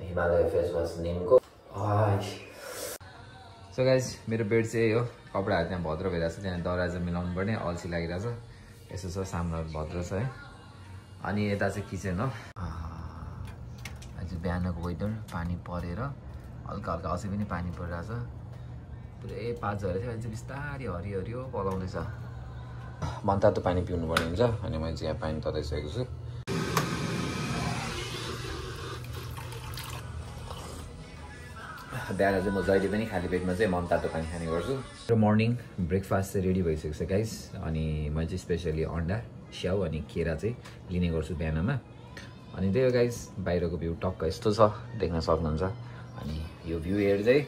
Himalaya face wash निमको। So guys मेरो bed चाहिँ यही हो, कपडाहरू त्यहाँ भद्र भइरहेको छ, त्यहाँ दरवाजा मिलाउनु पर्ने, अल्छी लागिरहेछ। यसो छ सामना भद्र छ है। अनि यता चाहिँ किचन हो। आज बिहानको वेदर पानी परेर हल्का हल्का अझै पनि पानी परिरहेछ। पुरै पात झरेको थियो, अहिले चाहिँ बिस्तारै हरियो पलाउँदैछ। मनतातो पानी पिउनु पर्ने हुन्छ, अनि मैले चाहिँ यहाँ पानी तताइसकेको छु। बिहान चाहिँ म जहिले पनि खाली पेटमा चाहिँ मनतातो पानी खाने गर्छु। र मर्निङ ब्रेकफास्ट चाहिँ रेडी भइसकेको छ गाइस। अनि मैले चाहिँ स्पेसली अन्डा, स्याउ अनि केरा चाहिँ लिने गर्छु बिहानमा। अनि त्यही हो गाइस, बाहिरको भ्यू टक्क यस्तो छ, देख्न सक्नुहुन्छ। अनि यो भ्यू हेर्दै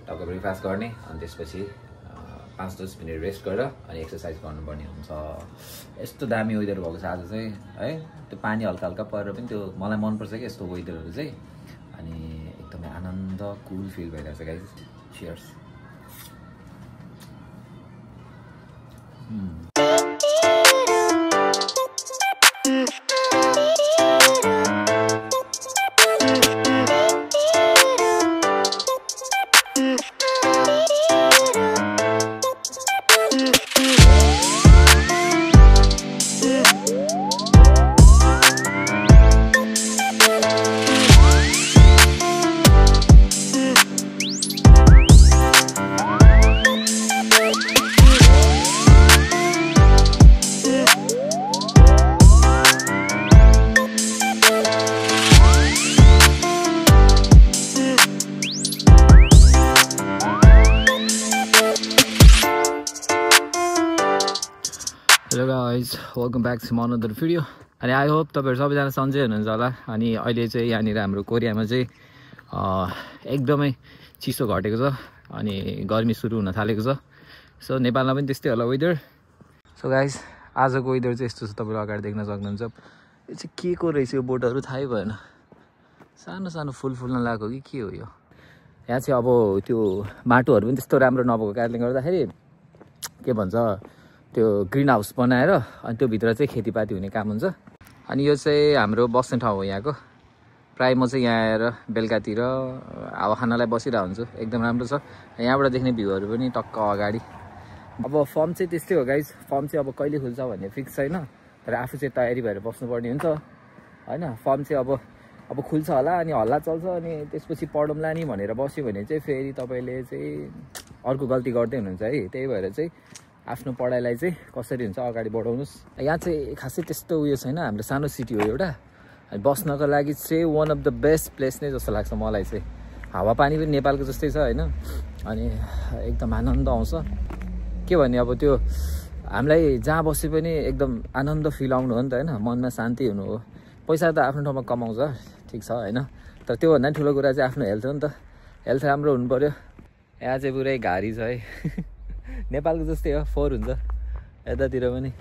टक्क ब्रेकफास्ट गर्ने, अनि त्यसपछि 5-10 मिनट रेस्ट गरेर अनि एक्सर्साइज गर्नुपर्ने हुन्छ। यस्तो दामी वेदर भएको छ आज चाहिँ है। त्यो पानी हल्का हल्का परेर पनि त्यो मलाई मनपर्छ कि यस्तो वेदरहरू चाहिँ। अनि एकदमै आनन्द कुल फिल भइरहेछ guys. Cheers. Hello guys, welcome back to another video. अनि आई होप तपाईँहरू सबैजना सन्चै हुनुहुन्छ होला। अनि अहिले चाहिँ यहाँनिर हाम्रो कोरियामा चाहिँ एकदमै चिसो घटेको छ अनि गर्मी सुरु हुन थालेको छ। सो नेपालमा पनि त्यस्तै होला वेदर। सो गाइज, आजको वेदर चाहिँ यस्तो छ, तपाईँले अगाडि देख्न सक्नुहुन्छ। यो चाहिँ के को रहेछ, यो बोटहरू थाहै भएन। सानो सानो फुल फुल्न लागेको कि के हो यो। यहाँ चाहिँ अब त्यो माटोहरू पनि त्यस्तो राम्रो नभएको कारणले गर्दाखेरि के भन्छ, त्यो ग्रिन हाउस बनाएर अनि त्यो भित्र चाहिँ खेतीपाती हुने काम हुन्छ। अनि यो चाहिँ हाम्रो बस्ने ठाउँ हो यहाँको। प्रायः म चाहिँ यहाँ आएर बेलुकातिर हावा खानालाई बसिरहेको हुन्छु। एकदम राम्रो छ। यहाँबाट देख्ने भ्यूहरू पनि टक्क अगाडि। अब फर्म चाहिँ त्यस्तै हो गाइज। फर्म चाहिँ अब कहिले खुल्छ भन्ने फिक्स छैन, तर आफू चाहिँ तयारी भएर बस्नुपर्ने हुन्छ होइन। फर्म चाहिँ अब खुल्छ होला, अनि हल्ला चल्छ, अनि त्यसपछि पढौँला नि भनेर बस्यो भने चाहिँ फेरि तपाईँले चाहिँ अर्को गल्ती गर्दै हुनुहुन्छ है। त्यही भएर चाहिँ आफ्नो पढाइलाई चाहिँ कसरी हुन्छ अगाडि बढाउनुहोस्। यहाँ चाहिँ खासै त्यस्तो उयो छैन, हाम्रो सानो सिटी हो एउटा। बस्नको लागि चाहिँ one of the best place नै जस्तो लाग्छ मलाई चाहिँ। हावापानी पनि नेपालको जस्तै छ होइन। अनि एकदम आनन्द आउँछ। के भने अब त्यो हामीलाई जहाँ बसे पनि एकदम आनन्द फिल आउनु हो नि त होइन, मनमा शान्ति हुनु हो। पैसा त आफ्नो ठाउँमा कमाउँछ, ठिक छ होइन, तर त्योभन्दा ठुलो कुरा चाहिँ आफ्नो हेल्थ हो नि त। हेल्थ राम्रो हुनु पऱ्यो। यहाँ चाहिँ पुरै घारी छ है। नेपालको जस्तै हो, फोहोर हुन्छ यतातिर पनि।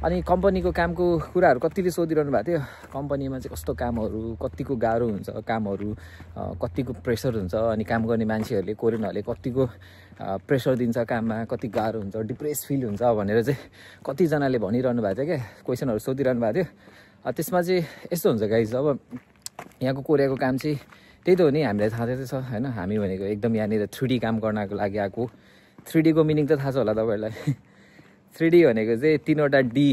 अनि कम्पनीको कामको कुराहरू कतिले सोधिरहनु भएको थियो। कम्पनीमा चाहिँ कस्तो कामहरू, कतिको गाह्रो हुन्छ कामहरू, कतिको प्रेसर हुन्छ, अनि काम गर्ने मान्छेहरूले, कोरियनहरूले कतिको प्रेसर दिन्छ काममा, कति गाह्रो हुन्छ, डिप्रेस फिल हुन्छ भनेर चाहिँ कतिजनाले भनिरहनु भएको थियो क्या, क्वेसनहरू सोधिरहनु भएको थियो। त्यसमा चाहिँ यस्तो हुन्छ गाइज, अब यहाँको कोरियाको काम चाहिँ त्यही त हो नि, हामीलाई थाहा छ होइन। हामी भनेको एकदम यहाँनिर 3D काम गर्नको लागि आएको। 3D को मिनिङ त थाहा छ होला तपाईँहरूलाई। 3D भनेको चाहिँ 3वटा डी,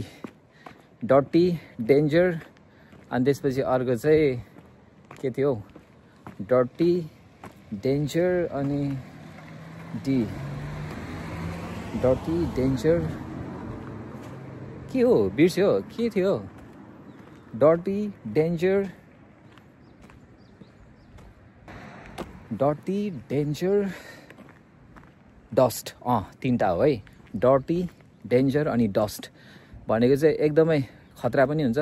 डटी, डेन्जर, अनि त्यसपछि अर्को चाहिँ के थियो, डटी, डेन्जर अनि डी, डटी, डेन्जर के हो बिर्स्यो, के थियो, डटी, डेन्जर, डटी, डेन्जर, डस्ट, 3टा हो है। डर्टी, डेन्जर अनि डस्ट भनेको चाहिँ एकदमै खतरा पनि हुन्छ,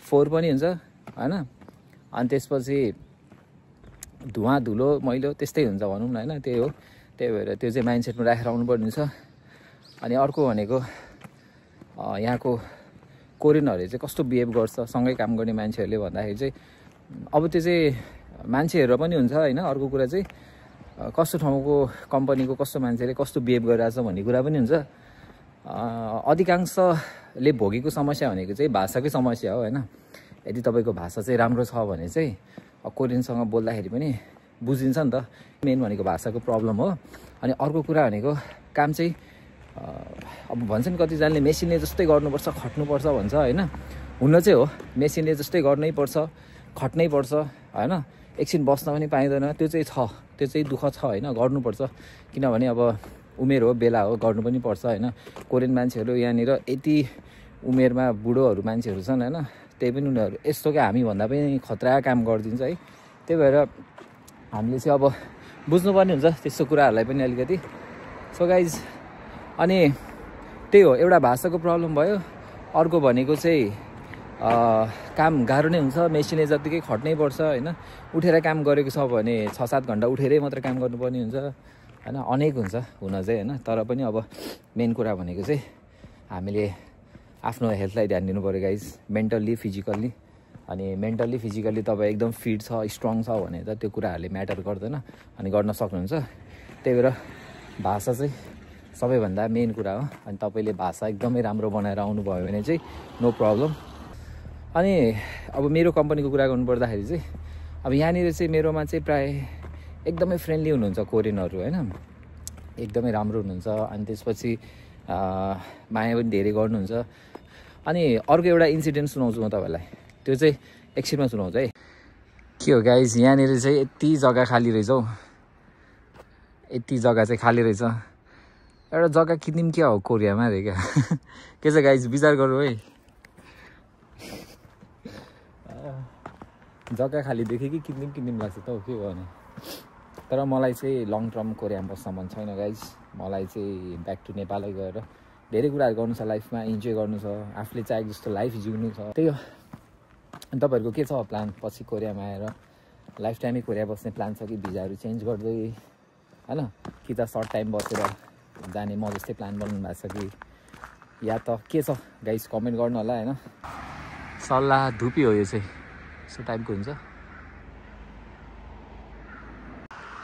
फोहोर पनि हुन्छ होइन। अनि त्यसपछि धुवा धुलो मैलो त्यस्तै हुन्छ भनौँ न होइन। त्यही हो, त्यही भएर त्यो चाहिँ माइन्डसेटमा राखेर आउनुपर्ने हुन्छ। अनि अर्को भनेको यहाँको कोरियनहरूले चाहिँ कस्तो बिहेभ गर्छ सँगै काम गर्ने मान्छेहरूले भन्दाखेरि चाहिँ अब त्यो चाहिँ मान्छे हेरेर पनि हुन्छ होइन। अर्को कुरा चाहिँ कस्तो ठाउँको कम्पनीको कस्तो मान्छेले कस्तो बिहेभ गरिरहेछ भन्ने कुरा पनि हुन्छ। अधिकांशले भोगेको समस्या भनेको चाहिँ भाषाकै समस्या हो होइन। यदि तपाईँको भाषा चाहिँ राम्रो छ भने चाहिँ कोरियनसँग बोल्दाखेरि पनि बुझिन्छ नि त। मेन भनेको भाषाको प्रब्लम हो। अनि अर्को कुरा भनेको काम चाहिँ अब भन्छ नि कतिजनाले मेसिनले जस्तै गर्नुपर्छ, खट्नुपर्छ भन्छ होइन। हुन चाहिँ हो, मेसिनले जस्तै गर्नै पर्छ, खट्नै पर्छ होइन। एकछिन बस्न पनि पाइँदैन, त्यो चाहिँ छ, त्यो चाहिँ दुःख छ होइन। गर्नुपर्छ किनभने अब उमेर हो, बेला हो, गर्नु पनि पर्छ होइन। कोरियन मान्छेहरू यहाँनिर यति उमेरमा बुढोहरू मान्छेहरू छन् होइन, त्यही पनि उनीहरू यस्तो क्या हामीभन्दा पनि खतरा काम गरिदिन्छ है। त्यही भएर हामीले चाहिँ अब बुझ्नुपर्ने हुन्छ त्यस्तो कुराहरूलाई पनि अलिकति। सो गाइज अनि त्यही हो, एउटा भाषाको प्रब्लम भयो। अर्को भनेको चाहिँ काम गाह्रो नै हुन्छ, मेसिनले जत्तिकै खट्नै पर्छ होइन। उठेर काम गरेको छ भने 6-7 घन्टा उठेरै मात्र काम गर्नुपर्ने हुन्छ होइन। अनेक हुन्छ हुन चाहिँ होइन। तर पनि अब मेन कुरा भनेको चाहिँ हामीले आफ्नो हेल्थलाई ध्यान दिनु पऱ्यो गाइज, मेन्टल्ली फिजिकल्ली। अनि मेन्टल्ली फिजिकल्ली तपाईँ एकदम फिट छ, स्ट्रङ छ भने त त्यो कुराहरूले म्याटर गर्दैन अनि गर्न सक्नुहुन्छ। त्यही भएर भाषा चाहिँ सबैभन्दा मेन कुरा हो। अनि तपाईँले भाषा एकदमै राम्रो बनाएर आउनुभयो भने चाहिँ नो प्रब्लम। अनि अब मेरो कम्पनीको कुरा गर्नुपर्दाखेरि चाहिँ अब यहाँनिर चाहिँ मेरोमा चाहिँ प्राय एकदमै फ्रेन्डली हुनुहुन्छ कोरियनहरू होइन, एकदमै राम्रो हुनुहुन्छ। अनि त्यसपछि माया पनि धेरै गर्नुहुन्छ। अनि अर्को एउटा इन्सिडेन्ट सुनाउँछु म तपाईँलाई, त्यो चाहिँ एकछिनमा सुनाउँछु है। के हो गाइज, यहाँनिर चाहिँ यति जग्गा खाली रहेछ हौ, यति जग्गा चाहिँ खाली रहेछ। एउटा जग्गा किनिदिउँ क्या हो कोरियामा अरे क्या के छ गाइज, विचार गरौँ है। जग्गा खाली देखेँ कि किनिदिउँ लाग्छ त हो, के हो भने। तर मलाई चाहिँ लङ टर्म कोरियामा बस्न मन छैन गाइज। मलाई चाहिँ ब्याक टु नेपालै गएर धेरै कुराहरू गर्नु छ लाइफमा, इन्जोय गर्नु छ, आफूले चाहेको जस्तो लाइफ जिउनु छ। त्यही हो। अनि तपाईँहरूको के छ प्लान? पछि कोरियामा आएर लाइफ टाइमै कोरिया बस्ने प्लान छ कि भिजाहरू चेन्ज गर्दै होइन, कि त सर्ट टाइम बसेर जाने म जस्तै प्लान बनाउनु भएको छ कि या त के छ गाइस, कमेन्ट गर्नु होला होइन। सल्लाह धुपी हो यो चाहिँ, यस्तो टाइपको हुन्छ।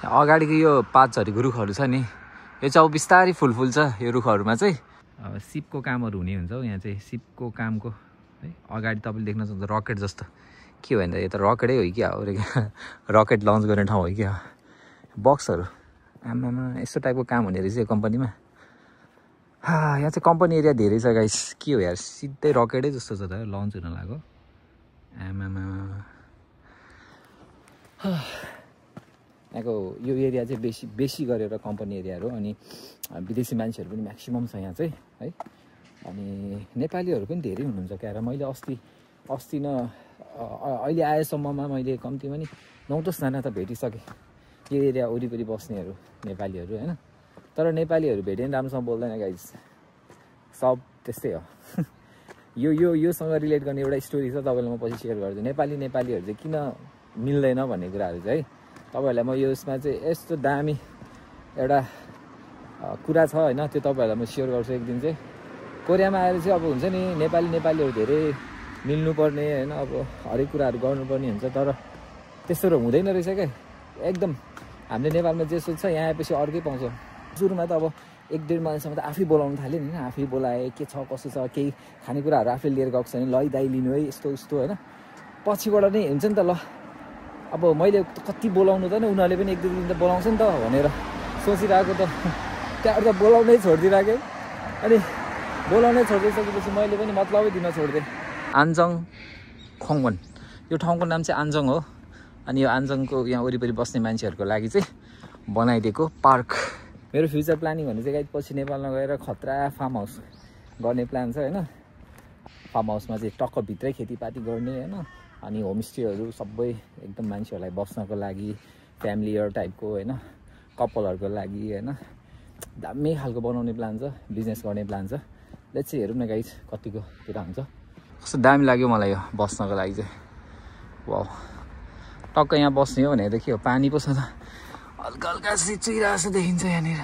अगाडिको यो पातझरीको रुखहरू छ नि, यो चाहिँ अब बिस्तारै फुल्छ यो रुखहरूमा चाहिँ। अब सिपको कामहरू हुने हुन्छ हौ यहाँ चाहिँ, सिपको कामको है। अगाडि तपाईँले देख्न सक्नुहुन्छ रकेट जस्तो, के हो भने यो त रकेटै हो क्या हो रे, रकेट लन्च गर्ने ठाउँ हो क्या। बक्सहरू आमामा यस्तो टाइपको काम हुने रहेछ यो कम्पनीमा। यहाँ चाहिँ कम्पनी एरिया धेरै छ गाइस, के हो यार, सिधै रकेटै जस्तो छ त लन्च हुन लाग्यो आमामा। यहाँको यो एरिया चाहिँ बेसी गरेर कम्पनी एरियाहरू, अनि विदेशी मान्छेहरू पनि म्याक्सिमम् छ यहाँ चाहिँ है। अनि नेपालीहरू पनि धेरै हुनुहुन्छ क्या। र मैले अस्ति न अहिले आएसम्ममा मैले कम्तीमा नि 9-10 जना त भेटिसकेँ यो एरिया वरिपरि बस्नेहरू नेपालीहरू होइन। तर नेपालीहरू भेट्यो नि राम्रोसँग बोल्दैन गाइज, सब त्यस्तै हो योसँग रिलेट गर्ने एउटा स्टोरी छ, तपाईँलाई म पछि सेयर गर्छु। नेपालीहरू चाहिँ किन मिल्दैन भन्ने कुराहरू चाहिँ है तपाईँहरूलाई म यो उसमा चाहिँ यस्तो दामी एउटा कुरा छ होइन, त्यो तपाईँहरूलाई म सेयर गर्छु एक दिन चाहिँ। कोरियामा आएर चाहिँ अब हुन्छ नि नेपालीहरू धेरै मिल्नुपर्ने होइन, अब हरेक कुराहरू गर्नुपर्ने हुन्छ। तर त्यस्तोहरू हुँदैन रहेछ क्या एकदम। हामीले नेपालमा जे सोध्छ यहाँ आएपछि अर्कै पाउँछ। सुरुमा त अब 1-1.5 महिनासम्म त आफै बोलाउनु थाल्यो नि, आफै बोलाएँ के छ कसो छ, केही खानेकुराहरू आफैले लिएर गएको छ भने लै दाइ लिनु है यस्तो उस्तो होइन। पछिबाट नै हुन्छ नि त, ल अब मैले कति बोलाउनु त नि, उनीहरूले पनि 1-2 दिन त बोलाउँछ नि त भनेर सोचिरहेको त त्यहाँबाट त बोलाउनै छोडिदिरहेको। अनि बोलाउनै छोडिदिइसकेपछि मैले पनि मतलबै दिन छोडिदिएँ। आन्जङ खोङवन, यो ठाउँको नाम चाहिँ आन्जङ हो। अनि यो आन्जङको यहाँ वरिपरि बस्ने मान्छेहरूको लागि चाहिँ बनाइदिएको पार्क। मेरो फ्युचर प्लानिङ भने चाहिँ पछि नेपालमा गएर खतरा फार्म हाउस गर्ने प्लान छ होइन। फार्म हाउसमा चाहिँ टक्क भित्रै खेतीपाती गर्ने होइन। अनि होमस्टेहरू सबै एकदम मान्छेहरूलाई बस्नको लागि, फ्यामिली इयर टाइपको होइन, कपालहरूको लागि होइन, दामी खालको बनाउने प्लान छ, बिजनेस गर्ने प्लान छ। लेट्स चाहिँ हेरौँ न गाइस कतिको कुरा हुन्छ। कस्तो दामी लाग्यो मलाई यो बस्नको लागि चाहिँ। वाउ, टक्क यहाँ बस्ने हो भने त के हो, पानी पो छ त, हल्का हल्का चिचिरहेको जस्तो देखिन्छ यहाँनिर।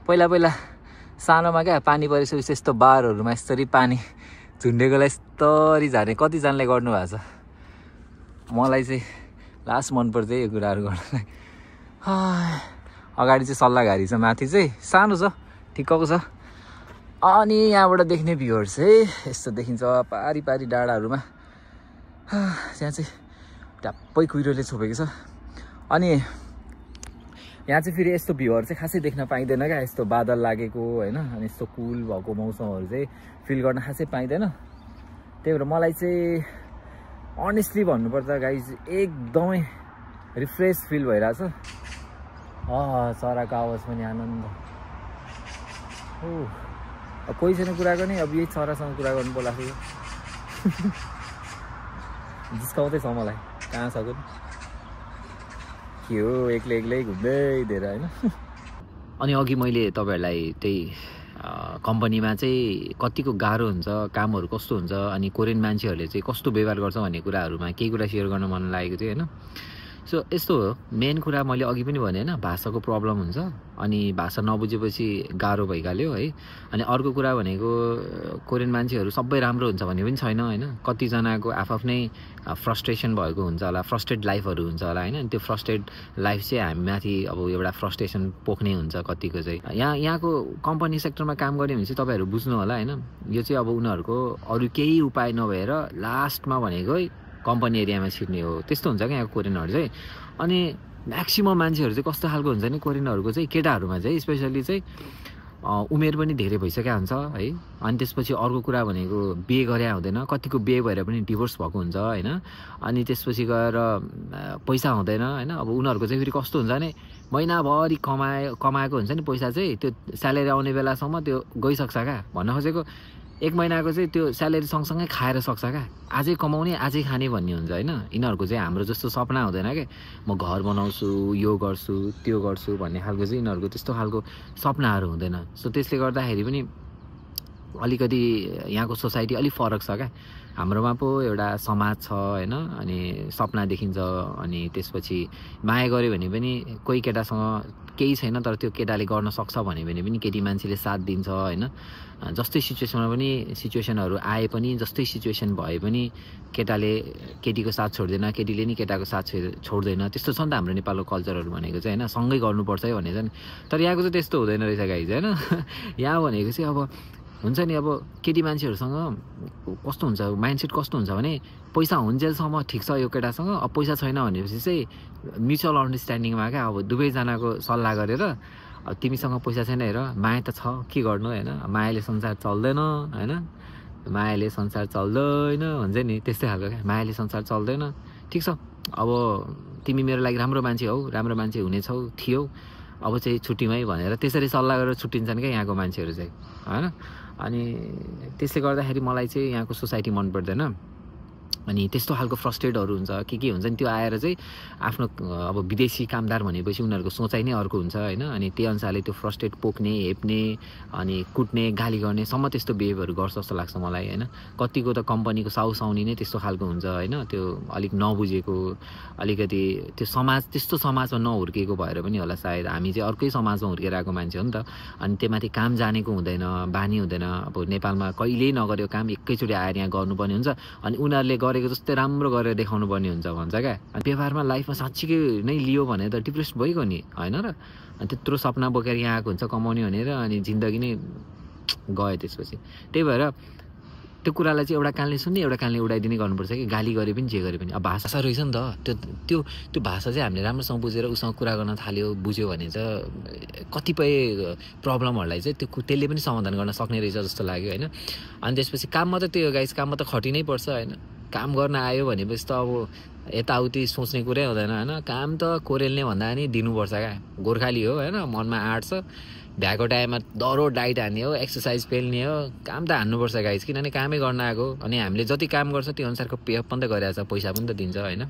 पहिला सानोमा क्या पानी परेपछि यस्तो बारहरूमा यसरी पानी झुन्डेकोलाई यस्तरी झार्ने कतिजनाले गर्नुभएको छ। मलाई चाहिँ लास्ट मनपर्छ यो कुराहरू गर्नलाई। अगाडि चाहिँ सल्लाहघारी छ, माथि चाहिँ सानो छ, ठिक्कको छ। अनि यहाँबाट देख्ने भ्यूहरू चाहिँ यस्तो देखिन्छ पारी डाँडाहरूमा। यहाँ चाहिँ ट्याप्पै कुहिरोले छोपेको छ अनि यहाँ चाहिँ फेरि यस्तो भ्यूहरू चाहिँ खासै देख्न पाइँदैन क्या यस्तो बादल लागेको होइन अनि यस्तो कुल भएको मौसमहरू चाहिँ फिल गर्न खासै पाइँदैन त्यही भएर मलाई चाहिँ अनेस्टली भन्नुपर्दा गाइज एकदमै रिफ्रेस फिल भइरहेछ चराको आवाज पनि आनन्द कोही छैन कुरा गर्ने अब यही चरासँग कुरा गर्नु पर्ला थियो जिस्काउँदैछ मलाई कहाँ सक्यो के हो एक्लै घुम्दै दिएर होइन अनि अघि मैले तपाईँहरूलाई त्यही कम्पनीमा चाहिँ कतिको गाह्रो हुन्छ कामहरू कस्तो हुन्छ अनि कोरियन मान्छेहरूले चाहिँ कस्तो व्यवहार गर्छ भन्ने कुराहरूमा केही कुरा सेयर गर्न मन लागेको थियो होइन सो यस्तो हो मेन कुरा मैले अघि पनि भने होइन भाषाको प्रब्लम हुन्छ अनि भाषा नबुझेपछि गाह्रो भइहाल्यो है अनि अर्को कुरा भनेको कोरियन मान्छेहरू सबै राम्रो हुन्छ भन्ने पनि छैन होइन कतिजनाको आफ्नै फ्रस्ट्रेसन भएको हुन्छ होला फ्रस्ट्रेट लाइफहरू हुन्छ होला होइन त्यो फ्रस्ट्रेट लाइफ चाहिँ हामीमाथि अब एउटा फ्रस्ट्रेसन पोख्ने हुन्छ कतिको चाहिँ यहाँको कम्पनी सेक्टरमा काम गर्ने भने चाहिँ तपाईँहरू बुझ्नु होला होइन यो चाहिँ अब उनीहरूको अरू केही उपाय नभएर लास्टमा भनेको कम्पनी एरियामा छिर्ने हो त्यस्तो हुन्छ क्या यहाँको कोरियनहरू चाहिँ अनि म्याक्सिमम मान्छेहरू चाहिँ कस्तो खालको हुन्छ नि कोरियनहरूको चाहिँ केटाहरूमा चाहिँ स्पेसल्ली चाहिँ उमेर पनि धेरै भइसकेको हुन्छ है अनि त्यसपछि अर्को कुरा भनेको बिहे गरे हुँदैन कतिको बिहे भएर पनि डिभोर्स भएको हुन्छ होइन अनि त्यसपछि गएर पैसा हुँदैन होइन अब उनीहरूको चाहिँ फेरि कस्तो हुन्छ भने महिनाभरि कमाएको हुन्छ नि पैसा चाहिँ त्यो स्यालेरी आउने बेलासम्म त्यो गइसक्छ क्या भन्न खोजेको एक महिनाको चाहिँ त्यो स्यालेरी सँगसँगै खाएर सक्छ क्या आजै कमाउने आजै खाने भन्ने हुन्छ होइन यिनीहरूको चाहिँ हाम्रो जस्तो सपना हुँदैन क्या म घर बनाउँछु यो गर्छु त्यो गर्छु भन्ने खालको चाहिँ यिनीहरूको त्यस्तो खालको सपनाहरू हुँदैन सो त्यसले गर्दाखेरि पनि अलिकति यहाँको सोसाइटी अलिक फरक छ क्या हाम्रोमा पो एउटा समाज छ होइन अनि सपना देखिन्छ अनि त्यसपछि माया गऱ्यो भने पनि कोही केटासँग केही छैन तर त्यो केटाले गर्न सक्छ भने पनि केटी मान्छेले साथ दिन्छ होइन जस्तै सिचुएसनमा पनि सिचुएसनहरू आए पनि जस्तै सिचुएसन भए पनि केटाले केटीको साथ छोड्दैन केटीले नि केटाको साथ छोड्दैन त्यस्तो छ नि त हाम्रो नेपालको कल्चरहरू भनेको चाहिँ होइन सँगै गर्नुपर्छ है भनेको छ नि तर यहाँको चाहिँ त्यस्तो हुँदैन रहेछ गाइज होइन यहाँ भनेको चाहिँ अब हुन्छ नि अब केटी मान्छेहरूसँग कस्तो हुन्छ माइन्डसेट कस्तो हुन्छ भने पैसा हुन्जेलसम्म ठिक छ यो केटासँग अब पैसा छैन भनेपछि चाहिँ म्युचुअल अन्डरस्ट्यान्डिङमा क्या अब दुवैजनाको सल्लाह गरेर अब तिमीसँग पैसा छैन हेर माया त छ के गर्नु होइन मायाले संसार चल्दैन होइन मायाले संसार चल्दैन हुन्छ नि त्यस्तै खालको क्या मायाले संसार चल्दैन ठिक छ अब तिमी मेरो लागि राम्रो मान्छे हौ राम्रो मान्छे हुनेछौ थियौ अब चाहिँ छुट्टीमै भनेर त्यसरी सल्लाह गरेर छुट्टिन्छन् क्या यहाँको मान्छेहरू चाहिँ होइन अनि त्यसले गर्दाखेरि मलाई चाहिँ यहाँको सोसाइटी मन पर्दैन अनि त्यस्तो खालको फ्रस्ट्रेटहरू हुन्छ के हुन्छ नि त्यो आएर चाहिँ आफ्नो अब विदेशी कामदार भनेपछि उनीहरूको सोचाइ नै अर्को हुन्छ होइन अनि त्यही अनुसारले त्यो फ्रस्ट्रेट पोख्ने हेप्ने अनि कुट्ने गाली गर्नेसम्म त्यस्तो बिहेभहरू गर्छ जस्तो लाग्छ मलाई होइन कतिको त कम्पनीको साउसाउनी नै त्यस्तो खालको हुन्छ होइन त्यो अलिक नबुझेको अलिकति त्यो समाज त्यस्तो समाजमा नहुर्किएको भएर पनि होला सायद हामी चाहिँ अर्कै समाजमा हुर्केर आएको मान्छे हो नि त अनि त्यहीमाथि काम जानेको हुँदैन बानी हुँदैन अब नेपालमा कहिल्यै नगरेको काम एकैचोटि आएर यहाँ गर्नुपर्ने हुन्छ अनि उनीहरूले गरेको जस्तै राम्रो गरेर देखाउनु पर्ने हुन्छ भन्छ क्या अनि व्यवहारमा लाइफमा साँच्चीकै नै लियो भने त डिप्रेस भइगयो नि होइन र अनि त्यत्रो सपना बोकेर यहाँ आएको हुन्छ कमाउने भनेर अनि जिन्दगी नै गयो त्यसपछि त्यही भएर त्यो कुरालाई चाहिँ एउटा कानले सुन्ने एउटा कानले उडाइदिने गर्नुपर्छ कि गाली गरे पनि जे गरे पनि अब भाषा रहेछ नि त त्यो भाषा चाहिँ हामीले राम्रोसँग बुझेर उसँग कुरा गर्न थाल्यो बुझ्यो भने चाहिँ कतिपय प्रब्लमहरूलाई चाहिँ त्यसले पनि समाधान गर्न सक्ने रहेछ जस्तो लाग्यो होइन अनि त्यसपछि काममा त त्यो गाइस काममा त खटिनै पर्छ होइन काम गर्न आयो भनेपछि त अब यताउति सोच्ने कुरै हुँदैन होइन काम त कोरेलले भन्दा नि दिनुपर्छ क्या गोर्खाली हो होइन मनमा आँट छ भ्याएको टाइममा दह्रो डाइट हान्ने हो एक्सर्साइज पेल्ने हो काम त हान्नुपर्छ गाइस किनभने कामै गर्न आएको अनि हामीले जति काम गर्छ त्यो अनुसारको पे पनि त गरिरहेको छ पैसा पनि त दिन्छ होइन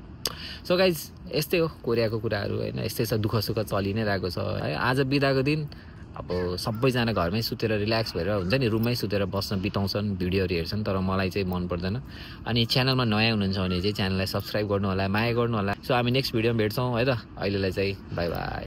सो गाइस यस्तै हो कोरियाको कुराहरू होइन यस्तै छ दुःख सुख चलि नै रहेको छ है आज बिदाको दिन अब सबैजना घरमै सुतेर रिल्याक्स भएर हुन्छ नि रुममै सुतेर बस्न बिताउँछन् भिडियोहरू हेर्छन् तर मलाई चाहिँ मन पर्दैन अनि च्यानलमा नयाँ हुनुहुन्छ भने चाहिँ च्यानललाई सब्सक्राइब गर्नु होला माया गर्नु होला सो हामी नेक्स्ट भिडियोमा भेट्छौँ है त अहिलेलाई चाहिँ बाई बाई